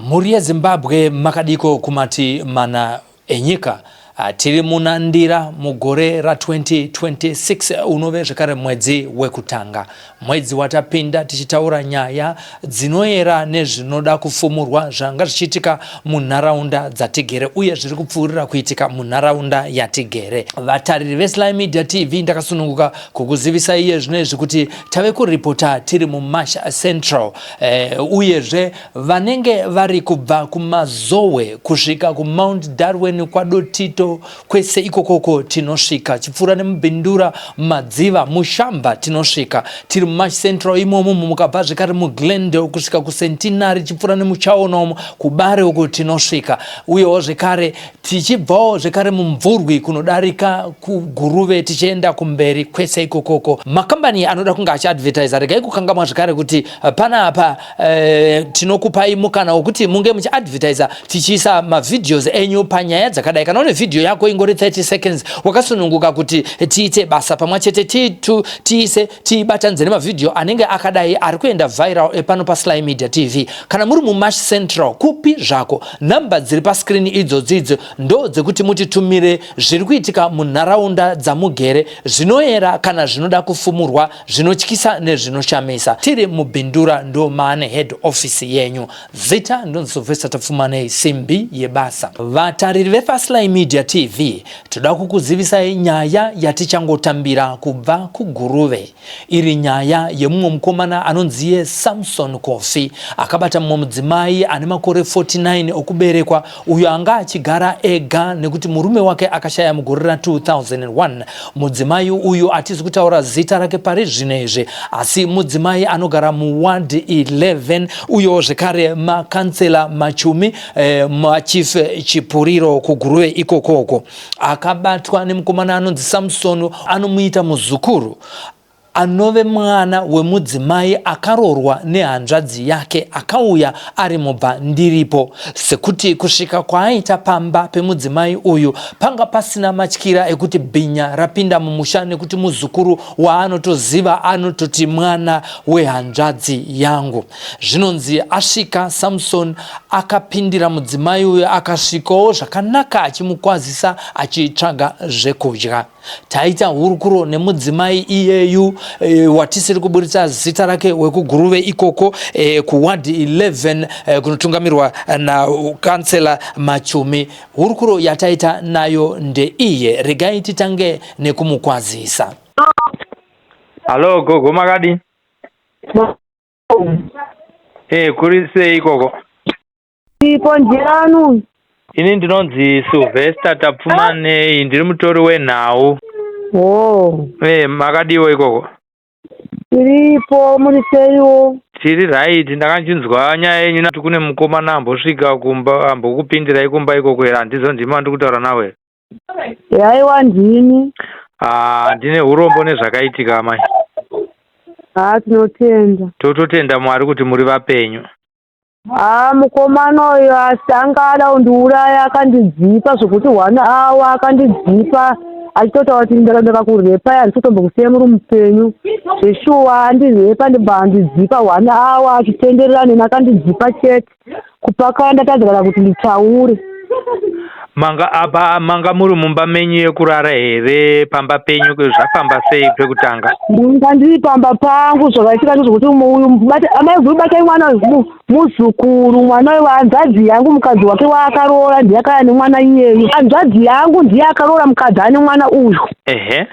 Mhuri yeZimbabwe makadiko kumati mana enyika. Ah, tiri muna Ndira mugore ra 2026 unove zvekare mwedzi wekutanga. Mwedzi watapinda tichitaura nyaya dzinoera nezvinoda kufumurwa zvanga zvichiitika munharaunda dzatigere uye zviri kupfuurira kuitika munharaunda yatigere. Vatariri veSly Media TV ndakasununguka kukuzivisai iye zvino izvi kuti tave kuripota tiri muMash Central eh, uyezve vanenge vari kubva kuMazowe kusvika kuMount Darwin kwaDotito kwese ikokoko tinosvika chipfuura nemuBindura Madziva Mushamba tinosvika tiri muMash Central imomo mukabva zvekare muGlendale kusvika kuCentenary chipfuura nemuChaona umo kuBare uko tinosvika uyewo zvekare tichibvawo zvekare mumvurwi kunodarika kuguruve tichienda kumberi kwese ikokoko makambani anoda kunge achiadvertisa regai kukangamwa zvekare kuti eh, panapa eh, tinokupai mukana wekuti munge muchiadvertisa tichiisa mavideos enyu panyaya dzakadai kana une vhidhiyo yako ingori 30 seconds wakasununguka kuti tiite basa pamwe chete tiise tiibatanidze nemavhidhiyo anenge akadai ari kuenda viral epano pasly media tv kana muri mumash central kupi zvako nhamba dziri paskrini idzodzi idzo ndo dzekuti mutitumire zviri kuitika munharaunda dzamugere zvinoera kana zvinoda kufumurwa zvinotyisa nezvinoshamisa tiri mubindura ndo maane head office yenyu zita ndonzi sylvester tapfumanei simbi yebasa vatariri vefasly media tv toda kukuzivisai nyaya yatichangotambira kubva kuguruve Iri nyaya yemumwe mukomana anonziye Samson Kofi akabata mumwe mudzimai ane makore 49 okuberekwa uyo anga achigara ega nekuti murume wake akashaya mugore ra 2001. Mudzimai uyu hatizi kutaura zita rake pari zvino izvi asi mudzimai anogara muward 11 uyo zvekare makansela Machumi eh, machief Chipuriro kuGuruve ikokoko. Akabatwa nemukomana anonzi Samson anomuita muzukuru anove mwana wemudzimai akaroorwa nehanzvadzi yake akauya ari mubva ndiripo sekuti kusvika kwaaita pamba pemudzimai uyu panga pasina matyira ekuti bhinya rapinda mumusha nekuti muzukuru waanotoziva anototi mwana wehanzvadzi yangu. Zvinonzi asvika Samson akapindira mudzimai uyu akasvikawo zvakanaka achimukwazisa achitsvaga zvekudya. Taita hurukuro nemudzimai iyeyu e, watisiri kuburitsa zita rake wekuGuruve ikoko e, kuward 11 e, kunotungamirwa nakansela Machumi. Hurukuro yataita nayo ndeiye, regai titange nekumukwazisa. Halo gogo makadi? Eh, kuri sei ikoko? Ipo ndiani? Ini ndinonzi Sylvester Tapfumanei, ndiri mutori wenhau. Oh. Eh, makadiwo ikoko? Tiripo, muri seiwo? Tiri right, ndakachinzwa nyaya yenyu nati kune mukomana ambosvika kumba ambokupindirai kumba ikoko here? Handizo ndimi andiri kutaura nawo here? Yaiwa ndini. Ah, ndine urombo nezvakaitika amai. Haa tinotenda. Tototenda Mwari kuti muri vapenyu. Haa mukomana uyo asi anga ada kundiuraya akandidzipa zvekuti one hour akandidzipa achitotaura kuti ndakakurepa handisi kutombokusiya muri mupenyu zveshuwa andirepa ndibva andidzipa one hour achitenderera neni akandidzipa chete kupaka ndatadza kana kuti nditaure. Manga apa manga muri mumba menyu yekurara here pamba penyu zvafamba sei pekutanga? Ndanga ndiri pamba pangu zvakaitika ndezvekuti uyu amai guru batai mwana uyu muzukuru mwana uyu hanzvadzi yangu mukadzi wake waakaroora ndiye akauya nemwana iyeyu hanzvadzi yangu ndiye akaroora mukadzi ane mwana uyu. Ehe.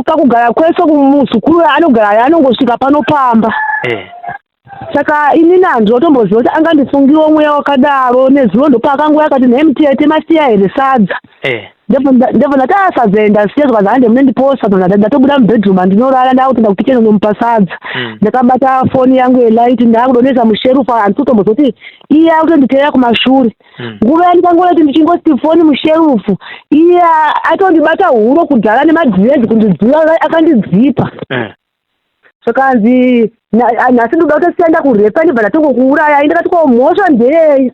Pakugara kwese muzukuru anogara anongosvika pano pamba. Eh. Saka inini handinotomboziva kuti angandifungiwo mweya wakadaro nezuro ndopaakangouya akati nhai mutete masiya here sadza eh. ndobva ndati a ah, sadza enda siya zvikanzi hande munendipowo sadza ndatobuda mubedroom andinorara ndakutoenda kukitchen kunomupa sadza hmm. ndakabata foni yangu yelight ndakudonesa musherufu handisi kutomboziva kuti iye akutonditeera kumashure hmm. nguva yandikangoona kuti ndichingoti foni musherufu iye atondibata huro kudhara nemadhirezi kundidziva akandidzipa hmm. Zvakanzi nhasi ndoda kutosiya ndakurepa ndibva ndatongokuuraya ndakati ko mhosva ndeyei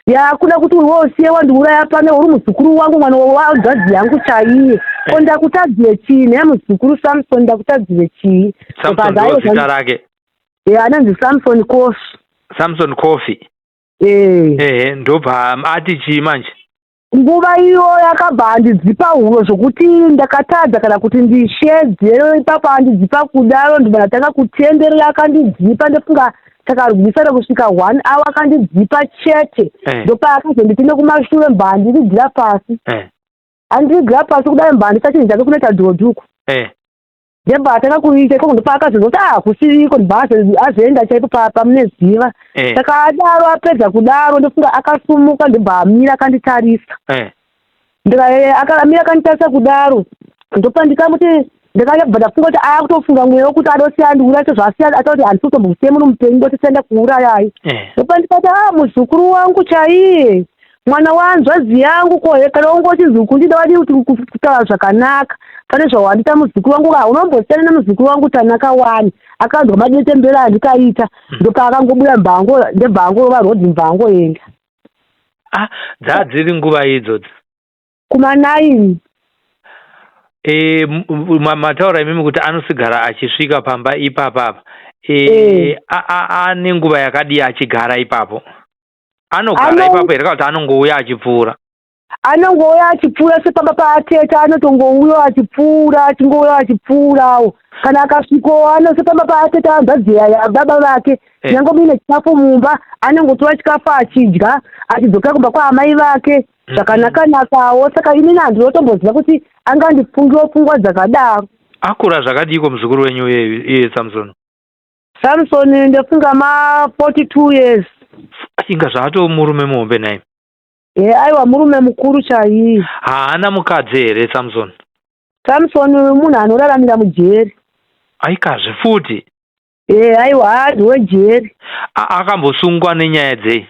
yakuda kuti iwe usiye wandiuraya pano uri muzukuru wangu mwana wahanzvadzi yangu chaiye ko ndakutadzire chii nhai muzukuru Samson ndakutadzire chii Samson ndo zita rake e anonzi Samson Kofi Samson Kofi. Eh. Ehe, ndobva ati chii manje? Nguva iyoyo akabva andidzipa huro zvokuti ndakatadza kana kuti ndishedzere ipapo. Andidzipa kudaro, ndibva ndatanga kutenderera. Akandidzipa, ndofunga takarwisana kusvika one hour, akandidzipa chete. Ndopaakazonditi nekumashure, mbva andirigira pasi. Andirigira pasi kudai, mbva andisa chinhu chake kunoita dhodhuku. Ndebva atanga kuita ikoko, ndopaakazonzwa kuti ah, kusiriko, ndibva azoenda chaipo pamuneziva. Saka adaro, apedza kudaro, ndofunga akasumuka, ndobva amira akanditarisa. Akamira akanditarisa kudaro, ndopandikamuti, ndakabva ndafunga kuti akutofunga mweya wekuti adosiya andiuraya, sezvaasiya atakuti handisi kutombokusiya muri mupenyu, ndotisiya kuurayai. Ndopandikati, a muzukuru wangu chaiye, mwana wahanzvadzi yangu, ko kana ungoti kundida, wadii kuti kutaura zvakanaka pane zvawandita muzukuru wangu? Haunombosiyana nemuzukuru wangu Tanaka wani. Akanzwa madetembero andikaita, ndopaakangobuda mbango, ndebva angorova rodhi, mbangoenda. Ah, dzadziri nguva idzodzo? Kuma 9. E, mataura imimi kuti anosigara achisvika pamba ipapapa e, ane nguva yakadii achigara ipapo? Anogara ipapo here, kana kuti anongouya achipfuura? Anongouya achipfuura, sepamba paatete, anotongouya achipfuura, achingouya achipfuurawo. Kana akasvikowo, ano sepamba paatete, hanzvadzi yababa vake, nyange muine chikafu mumba, anongotora chikafu achidya, achidzokera kumba kwaamai vake zvakanaka-nakawo. Saka inini handinotomboziva kuti angandifungiwo pfungwa dzakadaro. Akura zvakadiiko muzukuru wenyu iye Samson? Samson, ndofunga ma 42 years. Inga zvaatoo murume muhombe nai. E, aiwa, murume mukuru chaiye. Haana mukadzi here Samson? Samson munhu anoraramira mujeri. Aikazve futi? E, aiwa, haadi wejeri. Akambosungwa nenyaya dzei?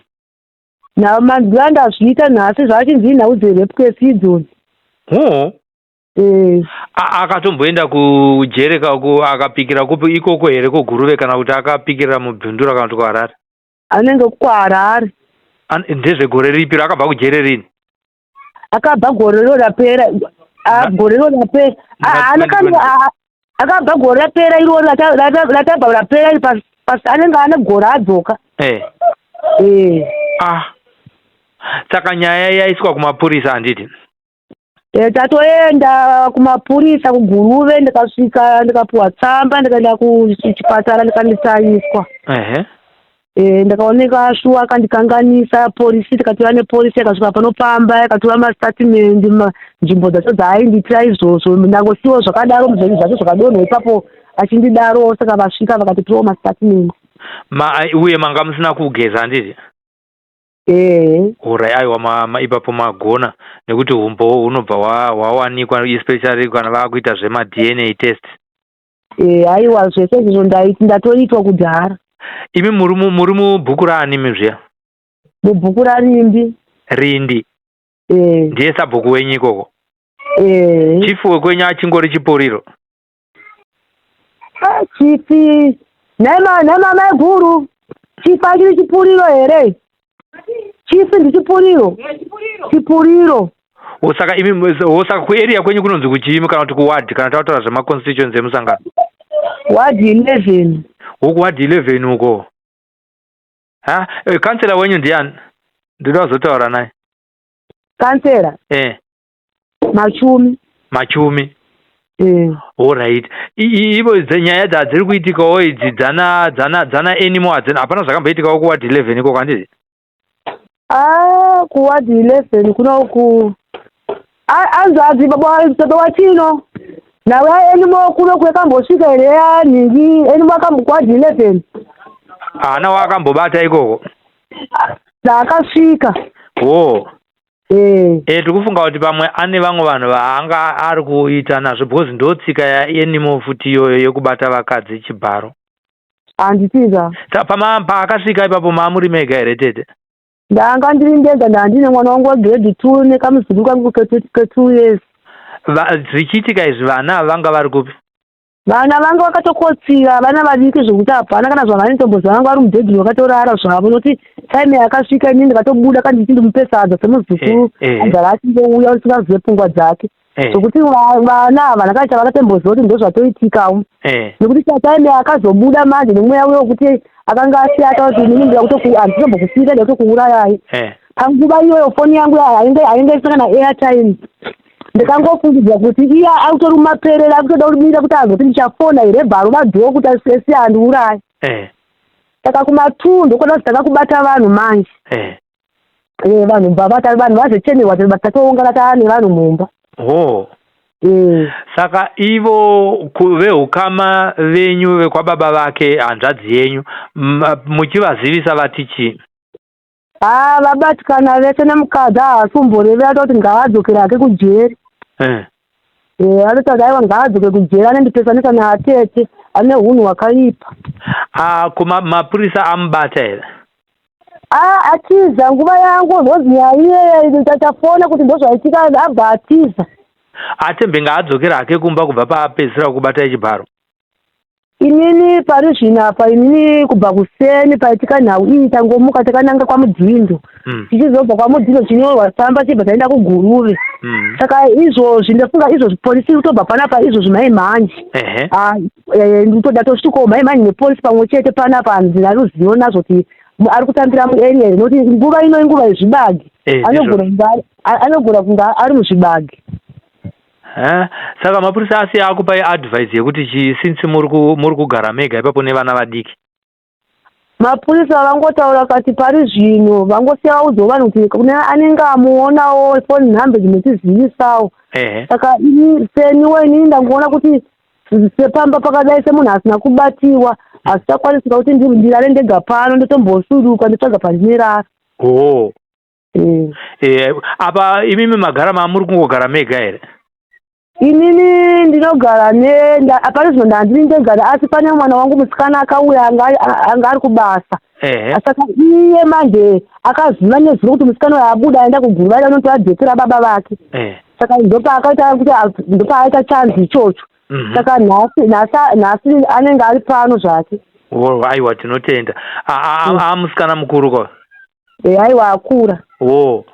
Namanzwira ndazviita nhasi, zvachinzi nhau dzerape case idzodzi. Ho. E. Akatomboenda kujere akapikira kupi ikoko here, kuGuruve, kana kuti akapikira muBhindura, kana kuti kuHarare? Anenge kuHarare. Ndezvegore ripi akabva kujere, rini? Akabva gore ro rapera. Gore ro rapera. Akabva gore rapera iroro ratabva rapera iri pasi, anenge ane gore adzoka. E. Ah, saka nyaya yaiswa kumapurisa, handiti? E, tatoenda kumapurisa kuGuruve, ndikasvika ndikapiwa tsamba, ndikaenda kuchipatara, ndikanditariswa. E, ndakaoneka shuwa akandikanganisa. Polisi, tikatora nepolisi, yakasvika panopamba, yakatora mastatement, nzvimbo dzacho dzaaindiitira izvozvo. Ndangosiwo zvakadaro, zvinhu zvacho zvakadonha ipapo achindidaro. Saka vasvika vakatipiwawo mastatement. Uye manga musina kugeza, handiti? Ehe. Alright, aiwa, ipapo magona, nekuti umbowo hunobva hwawanikwa, especially kana vakuita zvemaDNA test. E, aiwa, zvese izvozvo ndaiti ndatoitwa kudhara. Imi muri mubhuku raani zviya? Mubhuku raRindi. Rindi? E. Ndiye sabhuku wenyu ikoko? E. Chifu wekwenyu achingori Chipuriro? Ah, chifi nhema maiguru, chifi achiri Chipuriro here? Chifi ndiChipuriro, Chipuriro. Saka imi, saka kuarea kwenyu kunonzi kuchiimi, kana kuti kuward, kana tautaura zvemaconstituency emusangano? Ward 11. Huku ward 11 uko. Ha, kansela wenyu ndiani? Ndinoda kuzotaura naye. Kansela? Eh. Machumi. Machumi? Eh. Alright, ivo nyaya dzadziri kuitikawo idzi dzana Anymore hadzina, hapana zvakamboitikawo kuward 11 ikoko, handiti? Ah, kuward 11 kunoku anzadzi baba wachino nawe Anymore kuno kwekambosvika here yanhingi Anymore akambokuward 11? Haana waakambobata ikoko? Dzaakasvika. Wo. Eh. E, tiri kufunga kuti pamwe ane vamwe vanhu vaanga ari kuita nazvo, because ndo tsika yaAnymore futi iyoyo yekubata vakadzi chibharo. Handitiza. Paakasvika ipapo maamuri mega here, tete? Ndanga ndiri ndega, ndandine mwana wangu wagrade 2 nekamuzukuru kangu ke 2 years. Zvichiitika izvi, vana vanga vari kupi? Vana vanga vakatokotsira vana vadiki zvekuti hapana kana zvavanotomboziva vanga vari mubhedhuru vakatorara zvavo nokuti time yakasvika inini ndikatobuda ka ndichiti ndimupe sadza semuzukuru agara achingouya usingazive pfungwa dzake zvekuti vana havana kana chavakatomboziva kuti ndozvatoitikawo nekuti time yakazobuda manje nemweya uyo wekuti akanga asiya ataura kuti inini ndoda kutoku handitombokusiira ndoda kutokuurayai panguva iyoyo foni yangu yainge isina kana airtime Ndakangofungidzira kuti iye akutori mumaperere akutoda kubira kuti azoti ndichafona here bva arova dhoo kuti asiye andiuraye. Eh. Saka kuma2 ndokuona kuti tanga kubata vanhu manje. Eh. Eh, vanhu bva vata vanhu vazochemerwa tatoungana taane vanhu mumba. Oh. Eh. Saka ivo vehukama venyu vekwababa vake hanzvadzi yenyu muchivazivisa vati chii? Haa vabatikana vese nemukadzi haasi kumborevera atoti ngaadzokere hake kujeri. Eh. Eh, anoti aiwa ngaadzoke kujeri anondipesanisa naatete ane hunhu hwakaipa. Ah, ko mapurisa amubata here? Ah, atiza nguva yangu zvozi nyaya iye tafona kuti ndozvaitika abva atiza. Atembe ngaadzokere hake kumba kubva paapedzisira kubata chibharo. Inini pari zvino apa inini kubva kuseni paitika nhau iyi tangomuka takananga kwaMudhindo tichizobva kwaMudhindo chinyorwa tsamba chibva taenda kuGuruve saka izvozvi ndofunga izvozvi polisi iri kutobva panapa izvozvi mhai mhanje Ehe. Ah, ndikutoda tosvikawo mhai mhanje nepolisi pamwe chete panapa handina ruzivo nazvo kuti ari kutambira muarea here nokuti nguva ino inguva yezvibage Eh, ndizvo. anogona kunge ari- anogona kunge ari muzvibage Eh, saka mapurisa asi akupai advice yekuti chii since muri ku, muri kugara mega ipapo nevana vadiki? Mapurisa vangotaura kati pari zvino vangosiya vaudzawo vanhu kuti kune anenge amuonawo phone number dzinotizivisawo. Ehe. Saka ini seniwo inini ndangoona kuti sepamba pakadai semunhu asina kubatiwa hazvichakwanisika kuti ndirare ndega pano ndotombosuduka ndotsvaga pandinorara. Oh. Mm. Eh, apa imimi magara mamuri kungogara mega here? Inini ndinogara ne apana zvino ndandiri ndegara asi pane mwana wangu musikana akauya anga anga ari kubasa. Ehe. Saka iye manje akaziva nezuro kuti musikana uyu abuda aenda kuguruva aida kunotora dheke rababa vake. Eh. Saka ndopaakaita kuti ndopaaita chanzi ichocho. Saka nhasi nhasi nhasi anenge ari pano zvake. Oh, aiwa tinotenda. A musikana mukuru ko? Eh, aiwa akura. Oh.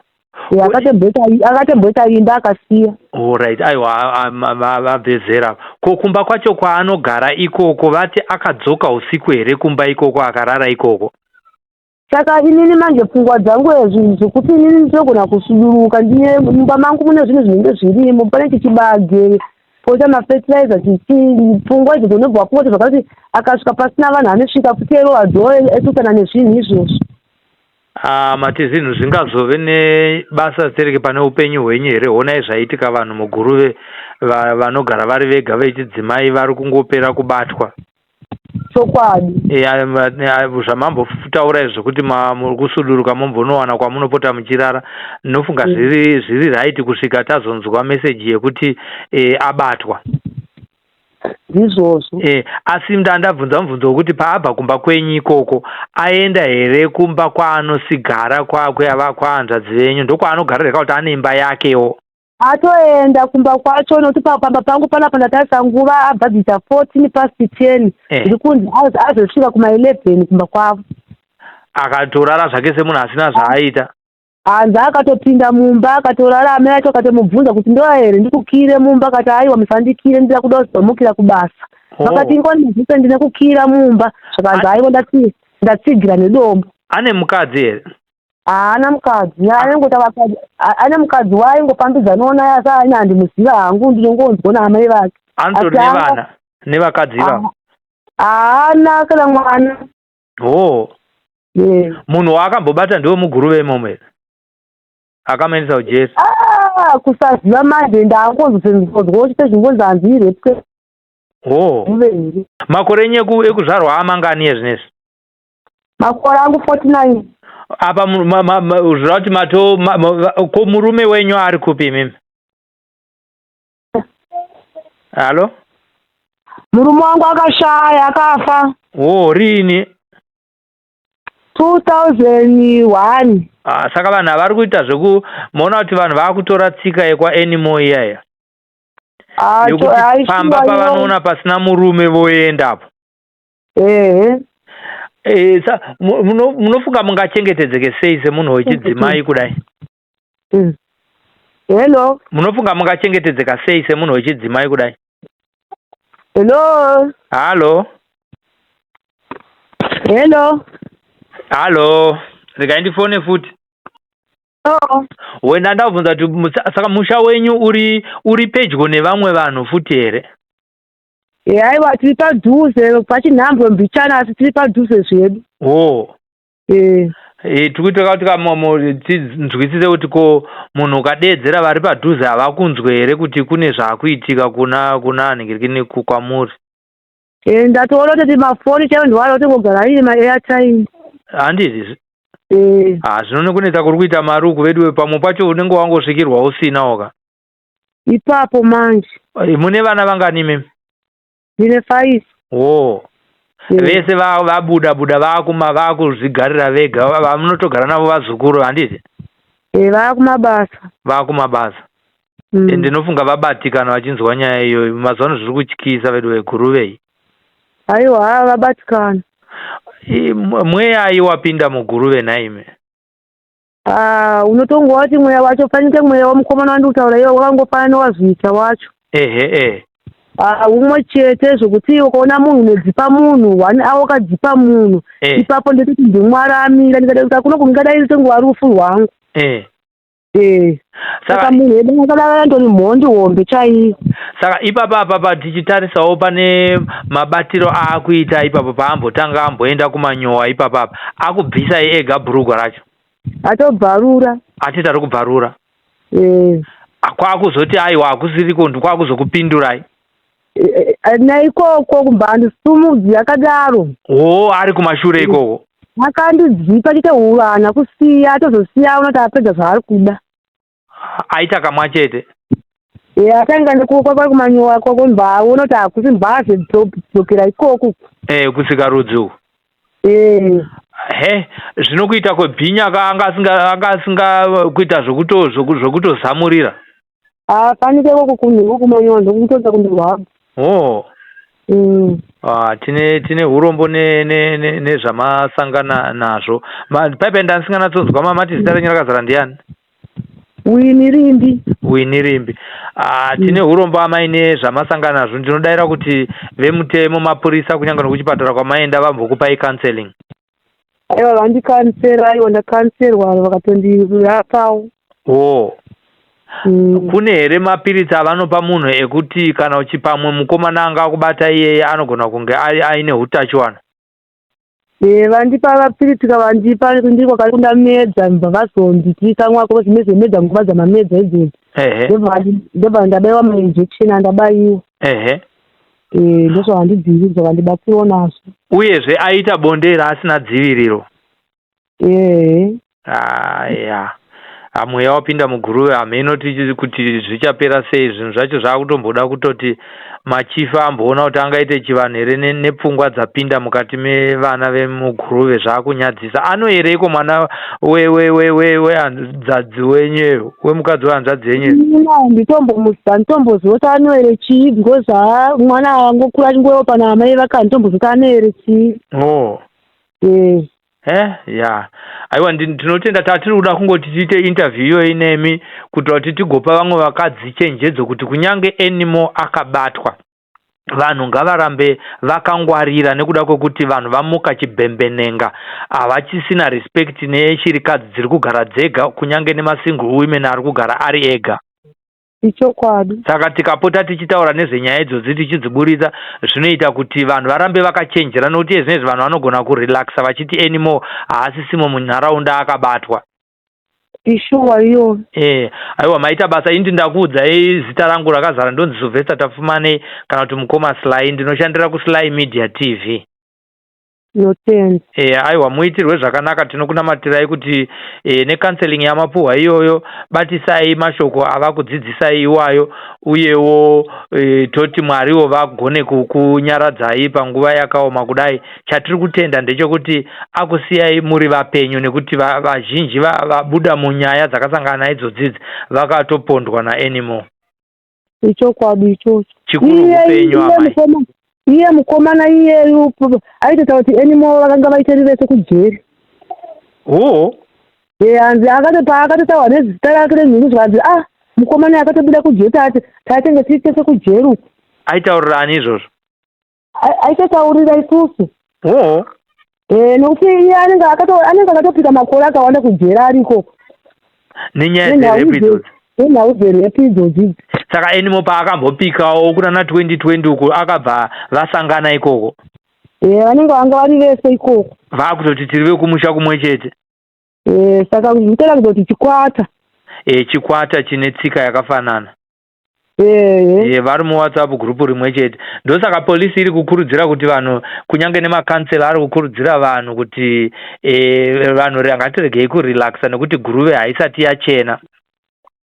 Eh, akatomboita akatomboita imba akasiya. Alright, aiwa vabve zera. Ko kumba kwacho kwaanogara ikoko vati akadzoka usiku here kumba ikoko akarara ikoko? Saka inini manje pfungwa dzangu ezvi zvekuti inini ndinogona kusuduruka ndine mumba mangu mune zvinhu zvinenge zvirimo pane chichibage poita mafertilizer chichi pfungwa idzodzo unobva wafunga kuti zvakati akasvika pasina vanhu anosvika futi erowa dhoo etutana nezvinhu izvozvo. Ah, mati zvinhu zvingazove nebasa stereki pane upenyu hwenyu here? Honai zvaitika vanhu muGuruve vanogara vari vega vechidzimai vari kungopera kubatwa. Chokwadi. Zvamambotaura izvi zvekuti muri kusuduruka mombonowana kwamunopota muchirara ndinofunga zviri zviri right kusvika tazonzwa meseji yekuti abatwa. Ndizvozvo. Asi ndandabvunza mubvunzo wekuti paabva kumba kwenyu ikoko aenda here kumba kwaanosigara kwahanzvadzi venyu ndokwaanogara here kana kuti ane imba yakewo? Atoenda kumba kwacho nokuti pamba pangu panapa ndatarisa nguva abva dziita 14 past 10 ndiri kunzi azosvika kuma 11 kumba kwavo. Akatorara zvake semunhu asina zvaaita. Hanzi akatopinda mumba akatorara amai acho akatomubvunza kuti ndoya here ndikukire mumba akati aiwa musandikire ndira kuda kuzomukira kubasa. Vakati ingwani mazita ndine kukira mumba zvakanzi aiwa ndatsigira nedombo. Ane mukadzi here? Haana mukadzi anongota vakadzi ane mukadzi waaingofambidzanawo naye asi ini handimuziva hangu ndinongonzwa naamai vake. Anotori nevana nevakadzi ivavo? Haana kana mwana. Oh. Yeah. Munhu waakambobata ndiwe muguruve imomo here? Akamuendesa kujeri. Ah, kusaziva manje ndangonzwa uchite zvingonzi hanzi irepwe. Oh. Muvengi. Makore enyu ekuzvarwa amangani ezvinezvi? Makore angu 49. Apa zvoreva kuti mato ko murume wenyu ari kupi imimi? Halo? Murume wangu akashaya akafa. Oh, riini? 2001. Ah, saka vanhu vari kuita zveku moona kuti vanhu vakutora tsika yekwa Anymore iya iya. Yekuti pamba pavanoona pasina murume voendapo. Ehe. E, sa munofunga mungachengetedzeke sei semunhu wechidzimai kudai? Hello. Munofunga mungachengetedzeka sei semunhu wechidzimai kudai? Hello. Hallo. Hello. Hallo. Regai ndifone futi. Hello. Wena ndabvunza kuti saka musha wenyu uri uri pedyo nevamwe vanhu futi here? Haiwa tiri padhuze pachinhambwe mbichana asi tiri padhuze zvedu. Oh. Eh. Eh, tikuita kuti kamomo tinzwisise kuti ko munhu ukadeedzera vari padhuze havakunzwe here kuti kune zvaakuitika kuna kuna anhingirikini kwamuri? Eh, ndatoona kuti mafoni chaiwo ndiwara kuti ngogara aine maairtime. Handizvi. Eh. Ah, zvino nekunetsa kuri kuita mari uku veduwe pamwe pacho unenge wangosvikirwa usinawo ka. Ipapo manje. Eh, mune vana vangani imimi? Ndine 5. Wo. Vese vabuda buda vakuma vakuzvigarira vega vamunotogara navo vazukuru handiti? Eh, vakumabasa. Vakumabasa. Ndinofunga vabatikana vachinzwa nyaya iyoyo. Mazuva ano zviri kutyisa vedu veGuruve. Aiwa vabatikana. Mweyai wapinda muGuruve nhaimi? Ah, unotongova kuti mweya wacho fanike mweya wemukomana wandiri kutaura iwo wakangofanana newazviita wacho. Ehe eh. Ah, umwe chete zvokuti ukaona munhu unodzipa munhu one hour ukadzipa munhu Eh. ipapo ndototi ndimwari amira ndikada kuti hakuna kungadai ritongova rufu rwangu. Eh. Eh. Saka munhu wedu akadai andori mhondi hombe chaiyo. Saka ipapa apapa tichitarisawo pane mabatiro aakuita ipapo paambotanga amboenda kumanyowa ipapa apa akubvisai ega bhurugwa racho. Atobvarura. Ati tari kubvarura. Eh. Kwakuzoti aiwa hakusiriko kwakuzokupindurai. Eh, eh, naikoko kumbandisumudzi akadaro. Oh, ari kumashure ikoko. Akandidzipa chete huvana kusiya atozosiya unoti apedza zvaari kuda. Aita kamwa chete. Eh, atanga ndikuko kumanyowa koko mbaona kuti hakusi mbazve dzokera ikoko. Eh, kusika rudzi uku. Eh. He, zvino kuita kwebhinya ka anga asinga anga asinga kuita zvokuto zvokutozamurira. Haafanike koko kunhu kumanyowa ndokutodza kundirwadza. Oh. Ah, tine hurombo ne ne ne nezvamasangana nazvo. Ma, paipai ndandisinganatsonzwa mama mati zita renyu rakazara ndiani? Wini Rimbi. Wini Rimbi. Ah, tine hurombo amai nezvamasangana nazvo. Ndinodaira kuti vemutemo mapurisa kunyange nokuchipatara kwamaenda vambokupai counseling. Aiwa vandikansera aiwa ndakanserwa vakatondirapawo. Oh. Kune here mapiritsi avanopa munhu ekuti kana uchipamwe mukomana anga akubata iyeye anogona kunge aine hutachiwana? Eh, vandipa mapiritsi kavandipa ndiri kwakari kundamedza ndibva vazonditi kamwa ko zimedza nguva dzamamedza idzodzo. Ehe. Ndobva ndabaiwa mainjection andabaiwa. Ehe. Eh, ndozvavandidziviridza vandibatsirawo nazvo. Uyezve aita bonde raasina dziviriro. Ehe. Aya. Mweya wapinda muguruve hameno kuti zvichapera sei zvinhu zvacho zvakutomboda kutoti machifa amboona kuti angaite chivanhu here nepfungwa dzapinda mukati mevana vemuguruve zvakunyadzisa anoereiko mwana wehanzvadzi wenyu wemukadzi wehanzvadzi yenyu Handitomboziva kuti anoere chii because haa mwana angokura achingoewo pana amai vake handitomboziva kuti anoere chii. Oh. Eh. Eh, ya. Aiwa ndinotenda tatiri kuda kungoti tiite interview iyoyi nemi kuitira kuti tigopa vamwe vakadzi chenjedzo kuti kunyange Anymore akabatwa vanhu ngavarambe vakangwarira nekuda kwekuti vanhu vamuka chibhembenenga havachisina respect neshirikadzi dziri kugara dzega kunyange nemasingle women ari kugara ari ega. Ichokwadi. Saka tikapota tichitaura nezvenyaya idzodzi tichidziburitsa zvinoita kuti vanhu varambe vakachenjera nokuti ezvinezvi vanhu vanogona kurelaxa vachiti Anymore haasisimo munharaunda akabatwa. Ishuwa iyoyo. Eh, aiwa maita basa ini ndakuudzai zita rangu rakazara ndonzi Sylvester Tapfumanei kana kuti mukoma Sly ndinoshandira kuSly Media TV. Tinotenda. Eh, aiwa muitirwe zvakanaka tinokunamatirai kuti eh, necounseling yamapuhwa iyoyo batisai mashoko avakudzidzisai iwayo uyewo eh, toti Mwariwo vagone kukunyaradzai panguva yakaoma kudai chatiri kutenda ndechekuti akusiyai muri vapenyu nekuti vazhinji vabuda munyaya dzakasangana naidzodzidzi vakatopondwa naAnymore. Ichokwadi ichocho. Chikuru Iye hupenyu iye amai. mukoma iye mukomana iyeyu aitotaura kuti Anymore vakanga vaitori vese kujeri. Hoo. Eh, hanzi akato paakatotaura nezita rake renhungu zvikanzi ah mukomana akatobuda kujeri tati tatenge tiri tese kujeri uku. Aitaurira ani izvozvo? Aitotaurira isusu. Hoo. Eh, nokuti iye anenge akato anenge akatopika makore akawanda kujeri ariko. Nenyaya dzerepi idzodzo? Nenhau dzerepi idzodzi idzi. Saka Anymore paakambopikawo kunana 2020 uko akabva vasangana ikoko. Eh, vanenge vanga vari vese ikoko. Vakutoti tiri vekumusha kumwe chete. Eh, saka zvinotoratidza kuti chikwata. Eh, chikwata chine tsika yakafanana. Eh. Eh, vari muWhatsApp group rimwe chete. Ndosaka polisi iri kukurudzira kuti vanhu kunyange nemakansela ari kukurudzira vanhu kuti eh, vanhu ngatiregei kurelaxa nekuti Guruve haisati yachena.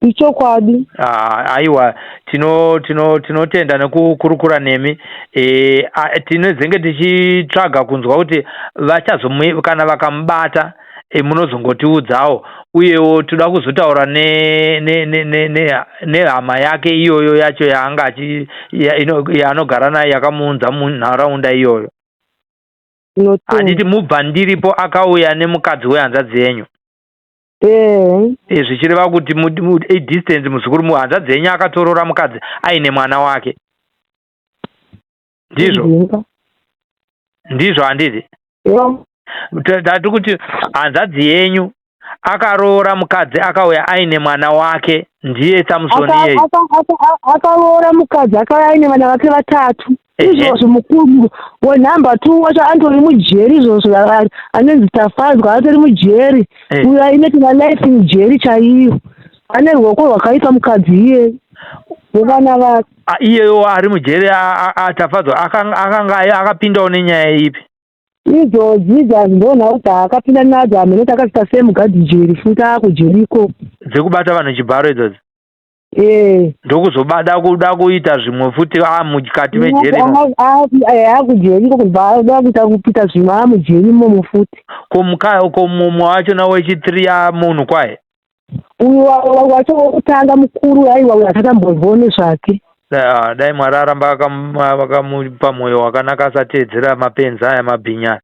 Ichokwadi. Ah, aiwa tino tino tinotenda nekukurukura nemi e, tinozenge tichitsvaga kunzwa kuti vachazomu kana vakamubata e, munozongotiudzawo uyewo toda kuzotaura nehama ne, ne, ne, ne, ne yake iyoyo yacho yaanga achi yaanogara nayo yakamuunza munharaunda iyoyo. Handiti mubva ndiripo akauya nemukadzi wehanzvadzi yenyu. Eh. Eh, zvichireva kuti idistance muzukuru muhanzvadzi yenyu akatoroora mukadzi aine mwana wake. Ndizvo? Ndizvo handiti? Tati kuti hanzvadzi yenyu akaroora mukadzi akauya aine mwana wake ndiye Samson iyeye. Akaroora mukadzi akauya aine vana vake vatatu. Izvozvo mukuru wenhamba two wacho antori mujeri izvozvo anonzi Tafadzwa atori mujeri. Uyo aine tuna life in jeri chaiyo. Ane ruoko rwakaipa mukadzi iyeye nevana vake. Iyeyo ari mujeri Tafadzwa akanga akapindawo nenyaya ipi? Idzodzi idzi ndonhau dzaakapinda nadzo hameno kuti akasvika sei mugadhijeri futi akujeri ikoko. Dzekubata vanhu chibharo idzodzi? Eh. Ndokuzobada kuda kuita zvimwe futi amukati mejeri imo. Akujeri ikoko kubva ada kuita kupita zvimwe amujeri imomo futi. Ko muka ko mumwe wacho na wechi3 amunhu kwaye? Uyu wacho wekutanga mukuru aiwa uyu asati ambonzwawo nezvake. Ah, dai Mwari aramba akamupa mwoyo wakanaka asateedzera mapenzi aya mabhinya.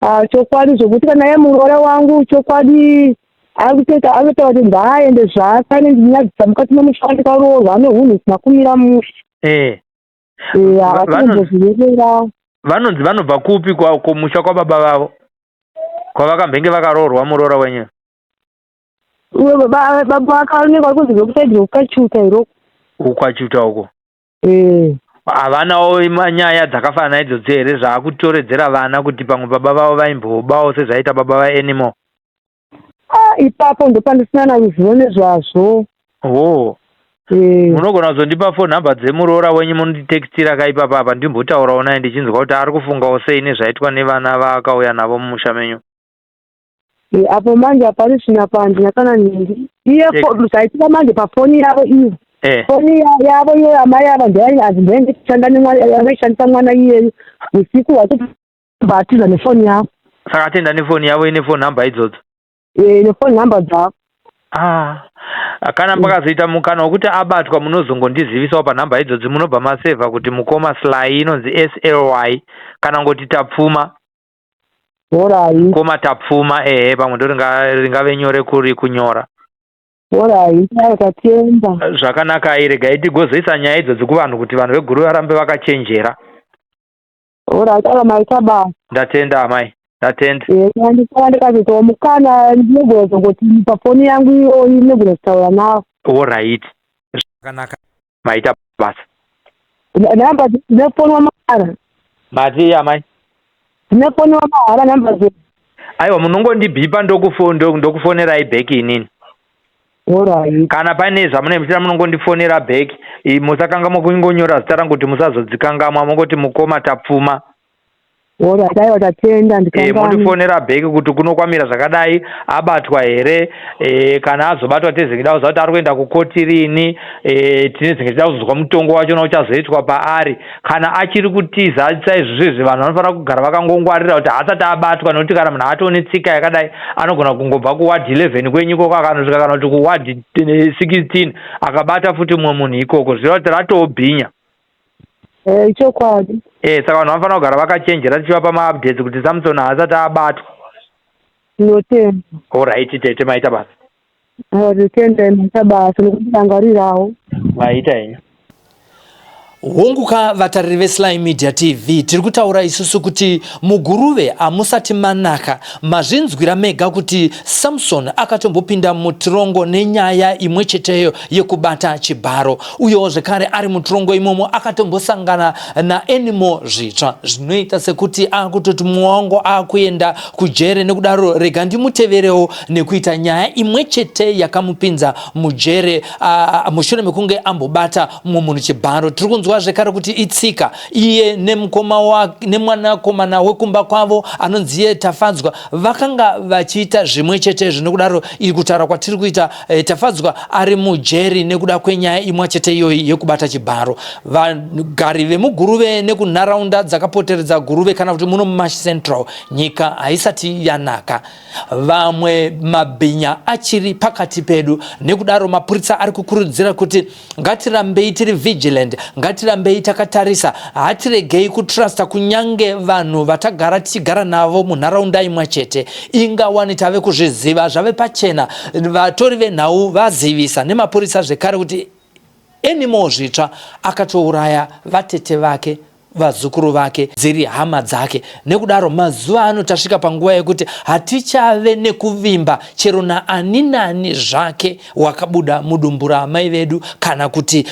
Ah, chokwadi zvokuti kana iye muroora wangu chokwadi akutoita anotaura kuti ngaaende zvake anendinyadzisa mukati memusha ndikaroorwa ane hunhu husina kumira mushe. Eh. Eh, havatombozvireverera. Vanonzi vanobva kupi kumusha kwababa vavo? Kwavakambenge vakaroorwa muroora wenyu? Uyo baba baba akaonekwa vari kunzi vekusaidi rekukachuta iroko. Ukwachuta uko. Eh. Havanawo nyaya dzakafanana idzodzo here zvaakutoredzera vana kuti pamwe baba vavo vaimbobawo sezvaita baba vaAnymore? Ah, ipapo ndopandisina naruzivo nezvazvo. Oh. Eh. Munogona kuzondipa phone number dzemuroora wenyu munonditextira ka ipapa apa ndimbotaurawo naye ndichinzwa kuti ari kufungawo sei nezvaitwa nevana vaakauya navo mumusha menyu. Eh, apo manje hapari svina apa handina kana nhingi iye zvaitika manje pafoni yavo iyo eh. foni yavo iyo amai ava ndeyanzi ndeyandichishanda nemwana mwana iyeyu usiku hwatobva atiza nefoni yavo saka atenda nefoni yavo ine foni number idzodzo eh, nefoni number dzavo ah kana pakazoita mukana wekuti abatwa munozongondizivisawo panhamba idzodzi munobva masevha kuti mukoma sly inonzi sly kana ngoti tapfuma Horai. Mkoma Tapfuma ehe pamwe ndoringave nyore kuri kunyora. Horai tatenda. Zvakanakai regai tigozoisa nyaya idzodzi kuvanhu kuti vanhu veguru varambe vakachenjera. Horai tava maita basa. Ndatenda amai. Ndatenda. Eh, ndikava ndikazoitawo mukana ndinogona kuzongoti pafoni yangu iyoyi ndinogona kutaura navo. Horaiti. Zvakanaka. Maita basa. Nhamba dzinofonwa mahara. Mati amai. Dzinofonwa mahara nhamba dze. Aiwa munongondibhipa ndokufonerai back inini. Horai. Kana paine zvamunenge muchida munongondifonera back. Musakangamwa kungonyora zita rangu kuti musazodzikangamwa mongoti mukoma Tapfuma. Alright, aiwa tatenda Eh, mondifonera back kuti kuno kwamira zvakadai abatwa here e, kana azobatwa tezenge da kuziva kuti ari kuenda kukoti rini e, tinezenge tida kuzozwa mutongo wachona uchazoitwa paari kana achiri kutiza saizvozvo izvi vanhu vanofanira kugara vakangongwarira kuti haasati abatwa nekuti kana munhu atone tsika yakadai anogona kungobva kuward 11 kwenyu ikoko akanosvika kana kuti kuward 16 akabata futi mumwe munhu ikoko zvireva kuti ratobhinya Eh, ichokwadi. Eh, saka vanhu vanofanira kugara vakachenjera tichivapa maupdates kuti Samson haasati abatwa. Tinotenda. Alright tete maita basa. Tinotenda maita basa nekuti Maita henyu. Hongu ka vatariri veSly Media TV tiri kutaura isusu kuti muGuruve hamusati manaka. Mazvinzwira mega kuti Samson akatombopinda mutirongo nenyaya imwe cheteyo yekubata chibharo. Uyewo zvekare ari mutirongo imomo akatombosangana naAnymore Zvitsva. Zvinoita sekuti akutoti mumwe wangu akuenda kujere nekudaro rega ndimuteverewo nekuita nyaya imwe chete yakamupinza mujere mushure mekunge ambobata mumwe munhu chibharo. Tiri kunzwa zvekare kuti itsika iye nemukoma nemwanakomana wekumba kwavo anonzi iye Tafadzwa vakanga vachiita zvimwe chetezvo nekudaro iri kutaura kwatiri kuita eh, Tafadzwa ari mujeri nekuda kwenyaya imwe chete iyoyi yekubata chibharo. Vagari vemuGuruve nekunharaunda dzakapoteredza Guruve kana kuti muno muMash Central nyika haisati yanaka. Vamwe mabhinya achiri pakati pedu nekudaro mapurisa ari kukurudzira kuti ngatirambei tiri vigilant, ngatirambei takatarisa, hatiregei kutrusta kunyange vanhu vatagara tichigara navo munharaunda imwe chete. Ingawani tave kuzviziva zvave pachena, vatori venhau vazivisa nemapurisa zvekare kuti Anymore Zvitsva akatouraya vatete vake vazukuru vake dziri hama dzake nekudaro mazuva ano tasvika panguva yekuti hatichave nekuvimba chero naani nani zvake wakabuda mudumbu raamai vedu kana kuti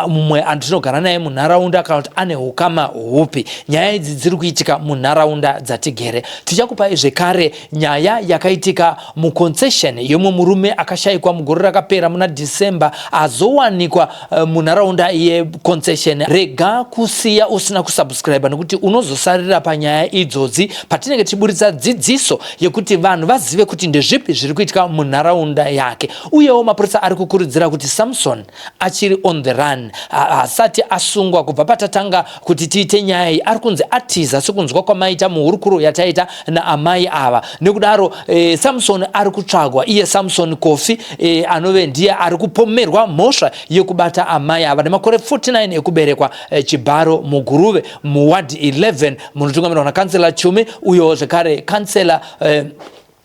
mumwe atinogara naye munharaunda kana kuti ane ukama hupi nyaya idzi dziri kuitika munharaunda dzatigere tichakupai zvekare nyaya yakaitika muconcession yemumwe murume akashaikwa mugore rakapera muna December azowanikwa eh, munharaunda yeconcession. Rega kusiya usina kusubscribe nekuti unozosarira panyaya idzodzi patinenge tichiburitsa dzidziso yekuti vanhu vazive kuti ndezvipi zviri kuitika munharaunda yake. Uyewo mapurisa ari kukurudzira kuti Samson achiri on the run haasati asungwa kubva patatanga kuti tiite nyaya iyi ari kunzi atiza sekunzwa kwamaita muhurukuro yataita naamai ava nekudaro e, samson ari kutsvagwa iye samson kofi e, anove ndiye ari kupomerwa mhosva yekubata amai ava nemakore 49 ekuberekwa e, chibharo muguruve muward 11 munotungamirwa nakansela chumi uyo zvekare kansela e,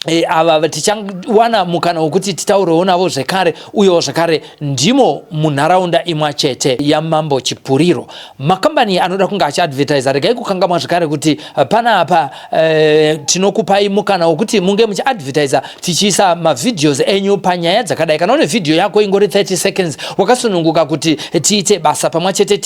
E, ava tichawana mukana wekuti titaurewo navo zvekare uyewo zvekare ndimo munharaunda imwa chete yamambo Chipuriro. Makambani anoda kunge achiadvertisa, regai kukangamwa zvekare kuti eh, panapa e, tinokupai mukana wekuti munge muchiadvertisa tichiisa mavideos enyu panyaya dzakadai. Kana une vhidhiyo yako ingori 30 seconds wakasununguka kuti tiite basa pamwe chete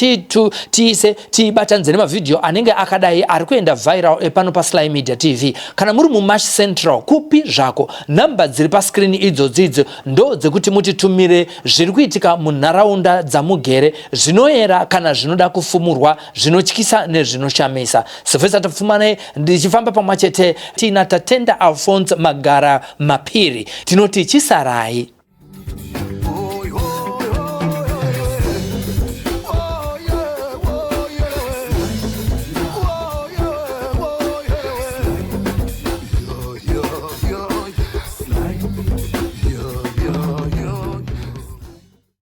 tiise tibatanidze nemavhidhiyo anenge akadai ari kuenda viral epano paSly Media TV. Kana muri muMash Central kupi zvako, nhamba dziri pascreen idzodzi idzo ndo dzekuti mutitumire zviri kuitika munharaunda dzamugere zvinoera kana zvinoda kufumurwa zvinotyisa nezvinoshamisa. Sylvester Tapfumanei ndichifamba pamwe chete tiina Tatenda Alphonse Magara Mapiri tinoti chisarai.